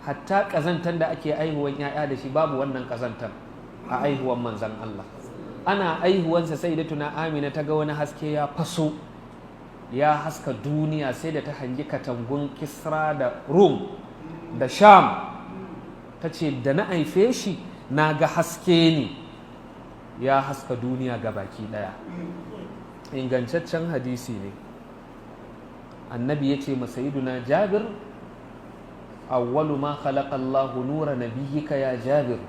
Hatta ƙazantar da ake aihuwan 'ya'ya da shi, babu wannan ƙazantar a aihuwan Manzan Allah. Ana aihuwansa, sai da tuna Amina ta ga wani haske ya faso, ya haska duniya, sai da ta hangi katangun Kisra da Rum da Sham. Ta ce, "Da na haife shi, na ga haske ne ya haska duniya ga baki daya." Ingantaccen hadisi ne. Annabi ya ce masayiduna Jabir, "Awwalu ma khalaqa Allahu nura nabiyyika ya Jabir."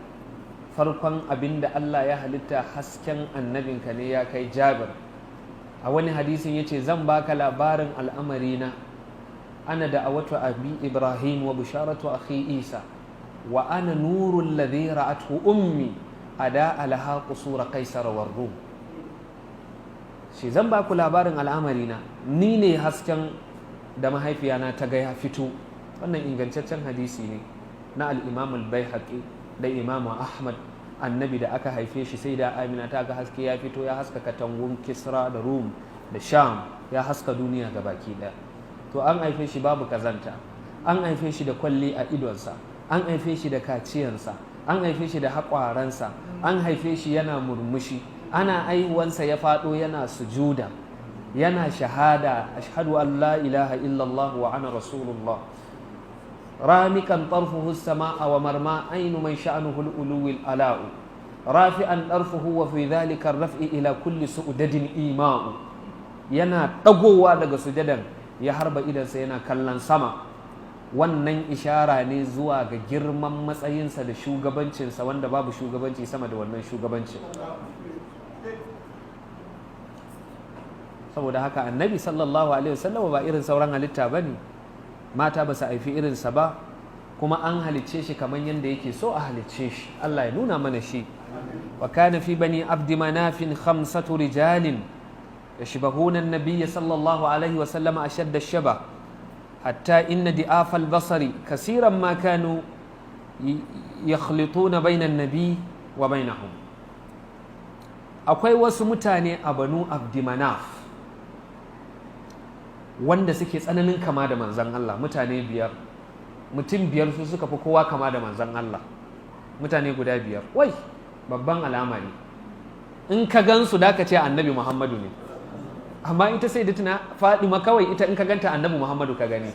Farkon abin da Allah ya halitta, hasken annabinka ne, ya kai Jabir. A wani hadisin ya ce, "Zan baka labarin al'amarina: ana da'awatu abi Ibrahim wa bisharatu akhi Isa wa ana nurul ladhi ra'athu ummi ada alaha qusura Qaisar war Rum." Shi zan baku labarin al'amarina, ni ne hasken da mahaifiyana ta ga ya fito. Wannan ingantaccen hadisi ne na al-Imam al-Baihaqi da Imam Ahmad. Annabi da aka haife shi, sai da Amina ta ga haske ya fito, ya haska katangun Kisra da Rum da Sham, ya haska duniya ga baki daya. To, an haife shi babu kazanta, an haife shi da kwalli a idonsa, an haife shi da kaciyansa, an haife shi da haƙwaransa, an haife shi yana murmushi. Ana aihuwansa ya faɗo yana sujuda, yana shahada, "Ashhadu an la ilaha illallah wa ana rasulullah." رامقا طرفه السماء ومرمى عين من شأنه العلو العلاء، رافعا طرفه وفي ذلك الرفع إلى كل سؤدد إيماء. Yana ɗagowa daga sujadan, ya harba idansa yana kallon sama. Wannan ishara ne zuwa ga girman matsayinsa da shugabancinsa, wanda babu shugabanci sama da wannan shugabancin. Saboda haka, Annabi sallallahu alaihi wasallam ba irin sauran halitta ba ne. Mata ba su haifi irinsa ba, kuma an halicce shi kamar yadda yake so a halicce shi. Allah ya nuna mana shi. Wa kana fi bani Abdi Manafin khamsatu rijalin yashbahuna an-nabiy sallallahu alaihi wa sallam ashadda ash-shabah, hatta inna di'af al-basari kaseeran ma kanu yakhlituna bayna an-nabi wa bainahum. Akwai wasu mutane a Banu Abdi Manaf wanda suke tsananin kama da Manzan Allah, mutane biyar. Mutum biyar su suka fi kowa kama da Manzan Allah, mutane guda biyar. Wai babban alama ne, in ka gansu da ka ce Annabi Muhammadu ne. Amma ita sai da tuna Fadima kawai, ita in ka ganta, Annabi Muhammadu ka gani.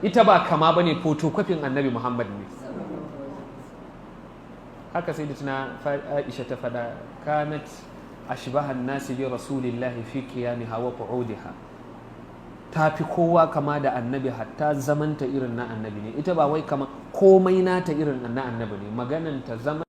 Ita ba kama bane, photocopy-n Annabi Muhammad ne. Haka sai da tuna Aisha ta faɗa, "Kanat ashbahan nasi bi rasulillahi fi qiyamiha wa qu'udiha." Ta fi kowa kama da Annabi, hatta zamanta irin na Annabi ne. Ita ba wai kama, komai nata irin na Annabi ne, magananta, zaman